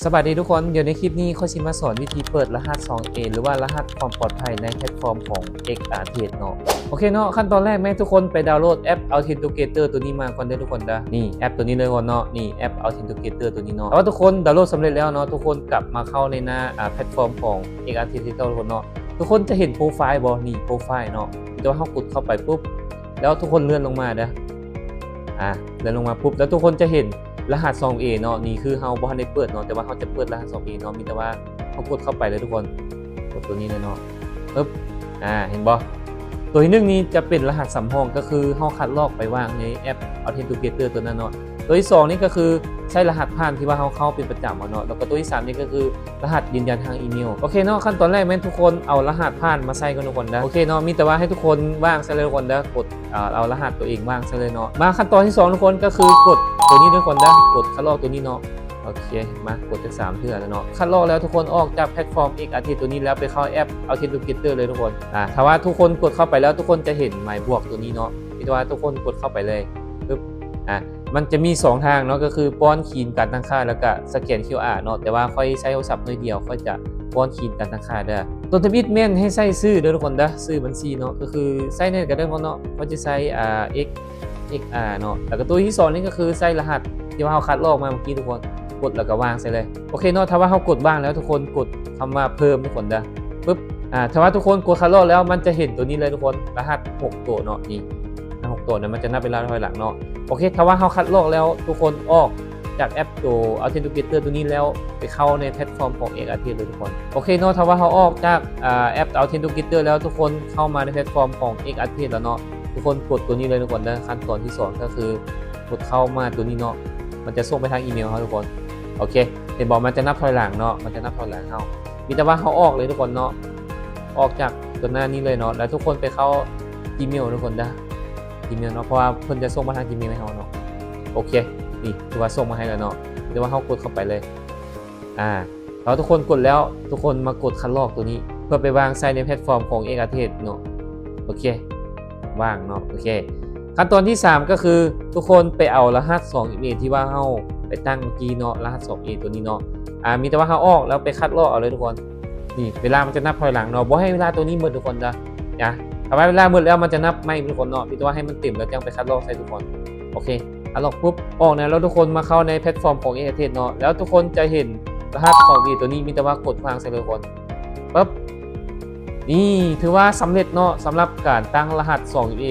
ສະບາຍດີທຸກຄົນ, ດຽວໃນຄລິບນີ້ຂ້ອຍຊິມາສອນວິທີເປີດລະຫັດສອງເອ ຫຼືວ່າລະຫັດຄວາມປອດໄພໃນແພລດຟອມຂອງ X R T H ເນາະ. ໂອເຄເນາະ, ຂັ້ນຕອນແລກແມ່ນທຸກຄົນໄປດາວໂຫຼດແອັບ Authenticator ໂຕນີ້ມາກ່ອນເດີທຸກຄົນເດີ. ນີ້ແອັບໂຕນີ້ເລີຍທຸກຄົນເນາະ, ນີ້ແອັບ Authenticator ໂຕນີ້ເນາະ. ຖ້າວ່າທຸກຄົນດາວໂຫຼດສຳເລັດແລ້ວເນາະ, ທຸກຄົນກັບມາເຂົ້າໃນໜ້າ ອາ ແພລດຟອມຂອງ X R T H ທຸກຄົນເນາະ. ທຸກຄົນຈະເຫັນໂປຣໄຟລ໌ບໍ່? ນີ້ໂປຣໄຟລ໌ເນາະ. ແຕ່ວ່າເຮົາກົດເຂົ້າໄປປຸບ ແລ້ວທຸກຄົນເລື່ອນລົງມາເດີ. ອາ ເລື່ອນລົງມາປຸບ ແລ້ວທຸກຄົນຈະເຫັນລະຫັດສອງເອເນາະ. ນີ້ຄືເຮົາບໍ່ທັນໄດ້ເປີດເນາະ, ແຕ່ວ່າເຮົາຈະເປີດລະຫັດສອງເອເນາະ. ມີແຕ່ວ່າເຮົາກົດເຂົ້າໄປເລີຍທຸກຄົນ, ກົດໂຕນີ້ເລີຍເນາະ. ປຶບ ອາ ເຫັນບໍ່? ໂຕທີໜຶ່ງນີ້ຈະເປັນລະຫັດສຳຮອງ, ກໍຄືເຮົາຄັດລອກໄປວາງໃນແອັບ Authenticator ໂຕນັ້ນເນາະ. ໂຕທີສອງນີ້ກໍຄືໃຊ້ລະຫັດຜ່ານທີ່ວ່າເຮົາເຂົ້າເປັນປະຈຳເນາະ, ແລ້ວກໍໂຕທີສາມນີ້ກໍຄືລະຫັດຢືນຢັນທາງອີເມວ. ໂອເຄເນາະ, ຂັ້ນຕອນແລກແມ່ນທຸກຄົນເອົາລະຫັດຜ່ານມາໃສ່ກ່ອນທຸກຄົນເດີ. ໂອເຄເນາະ, ມີແຕ່ວ່າໃຫ້ທຸກຄົນວາງໃສ່ເລີຍທຸກຄົນເດີ, ກົດ ເອີ ເອົາລະຫັດໂຕເອງວາງໃສ່ເລີຍເນາະ. ມາຂັ້ນຕອນທີສອງທຸກຄົນ ກໍຄືກົດໂຕນີ້ທຸກຄົນເດີ, ກົດຄັດລອກໂຕນີ້ເນາະ. ໂອເຄ ມາກົດຈັກສາມເທື່ອແລ້ວເນາະ. ຄັດລອກແລ້ວທຸກຄົນອອກຈາກແພລດຟອມ X R T H ໂຕນີ້ແລ້ວ ໄປເຂົ້າແອັບ Authenticator ເລີຍທຸກຄົນ. ອາ ຖ້າວ່າທຸກຄົນກົດເຂົ້າໄປແລ້ວ ທຸກຄົນຈະເຫັນໝາຍບວກໂຕນີ້ເນາະ. ມີແຕ່ວ່າທຸກຄົນກົດເຂົ້າໄປເລີຍ ປຶບ ອາ ມັນຈະມີສອງທາງເນາະ, ກໍຄືປ້ອນຄີນການຕັ້ງຄ່າ ແລ້ວກະສະແກນ QR ເນາະ. ແຕ່ວ່າຂ້ອຍໃຊ້ໂທລະສັບໜ່ວຍດຽວ, ຂ້ອຍຈະປ້ອນຄີນການຕັ້ງຄ່າເດີ. ຕົວທຳອິດແມ່ນໃຫ້ໃສ່ຊື່ເດີທຸກຄົນເດີ, ຊື່ບັນຊີເນາະ, ກໍຄືໃສ່ແນວໃດກໍໄດ້ທຸກຄົນເນາະ. ຂ້ອຍຈະໃສ່ ອາ X X R ເນາະ. ແລ້ວກໍຕົວທີສອງນີ້ກໍຄືໃສ່ລະຫັດທີ່ວ່າເຮົາຄັດລອກມາເມື່ອກີ້ທຸກຄົນ, ກົດແລ້ວກໍວາງໃສ່ເລີຍ. ໂອເຄເນາະ, ຖ້າວ່າເຮົາກົດວາງແລ້ວ ທຸກຄົນກົດຄຳວ່າເພີ່ມທຸກຄົນເດີ. ປຶບ ອາ ຖ້າວ່າທຸກຄົນກົດຄັດລອກແລ້ວ ມັນຈະເຫັນໂຕນີ້ເລີຍທຸກຄົນ, ລະຫັດຫົກໂຕເນາະ. ນີ້ ລະຫັດຫົກໂຕນະ ມັນຈະນັບເວລາຖອຍຫຼັງເນາະ. ໂອເຄ ຖ້າວ່າເຮົາຄັດລອກແລ້ວ ທຸກຄົນອອກຈາກແອັບໂຕ Authenticator ໂຕນີ້ແລ້ວ ໄປເຂົ້າໃນແພລດຟອມຂອງ X R T H ເລີຍທຸກຄົນ. ໂອເຄເນາະ, ຖ້າວ່າເຮົາອອກຈາກ ອາ ແອັບ Authenticator ແລ້ວ ທຸກຄົນເຂົ້າມາໃນແພລດຟອມຂອງ X R T H ແລ້ວເນາະ. ທຸກຄົນກົດໂຕນີ້ເລີຍທຸກຄົນເດີ. ຂັ້ນຕອນທີສອງກໍຄືກົດເຂົ້າມາໂຕນີ້ເນາະ, ມັນຈະສົ່ງໄປທາງອີເມວເຮົາທຸກຄົນ. ໂອເຄ ເຫັນບໍ່? ມັນຈະນັບຖອຍຫຼັງເນາະ, ມັນຈະນັບຖອຍຫຼັງເຮົາ. ມີແຕ່ວ່າເຮົາອອກເລີຍທຸກຄົນເນາະ, ອອກຈາກຕົວໜ້ານີ້ເລີຍເນາະ, ແລ້ວທຸກຄົນໄປເຂົ້າ Gmail ທຸກຄົນເດີ, Gmail ເນາະ, ເພາະວ່າເພິ່ນຈະສົ່ງມາທາງ Gmail ໃຫ້ເຮົາເນາະ. ໂອເຄ ນີ້ຖືວ່າສົ່ງມາໃຫ້ແລ້ວເນາະ, ແຕ່ວ່າເຮົາກົດເຂົ້າໄປເລີຍ. ອາ ຖ້າທຸກຄົນກົດແລ້ວ ທຸກຄົນມາກົດຄັດລອກໂຕນີ້ ເພື່ອໄປວາງໃສ່ໃນແພລດຟອມຂອງ X R T H ເນາະ. ໂອເຄ ວາງເນາະ. ໂອເຄ ຂັ້ນຕອນທີສາມກໍຄື ທຸກຄົນໄປເອົາລະຫັດສອງເອ ທີ່ວ່າເຮົາໄປຕັ້ງເມື່ອກີ້ເນາະ, ລະຫັດສອງເອໂຕນີ້ເນາະ. ອາ ມີແຕ່ວ່າເຮົາອອກແລ້ວໄປຄັດລອກເອົາເລີຍທຸກຄົນ. ນີ້ເວລາມັນຈະນັບຖອຍຫຼັງເນາະ, ບໍ່ໃຫ້ເວລາໂຕນີ້ໝົດທຸກຄົນເດີ. ອາ ຖ້າວ່າເວລາໝົດແລ້ວມັນຈະນັບໃໝ່ທຸກຄົນເນາະ, ມີແຕ່ວ່າໃຫ້ມັນເຕັມແລ້ວຈັ່ງໄປຄັດລອກໃສ່ທຸກຄົນ. ໂອເຄ ຄັດລອກປຸບ ອອກແລ້ວ ແລ້ວທຸກຄົນມາເຂົ້າໃນແພລດຟອມຂອງ X R T H ເນາະ, ແລ້ວທຸກຄົນຈະເຫັນລະຫັດສອງເອໂຕນີ້, ມີແຕ່ວ່າກົດວາງໃສ່ເລີຍທຸກຄົນ. ປຶບ ນີ້ຖືວ່າສຳເລັດເນາະ, ສຳລັບການຕັ້ງລະຫັດສອງເອ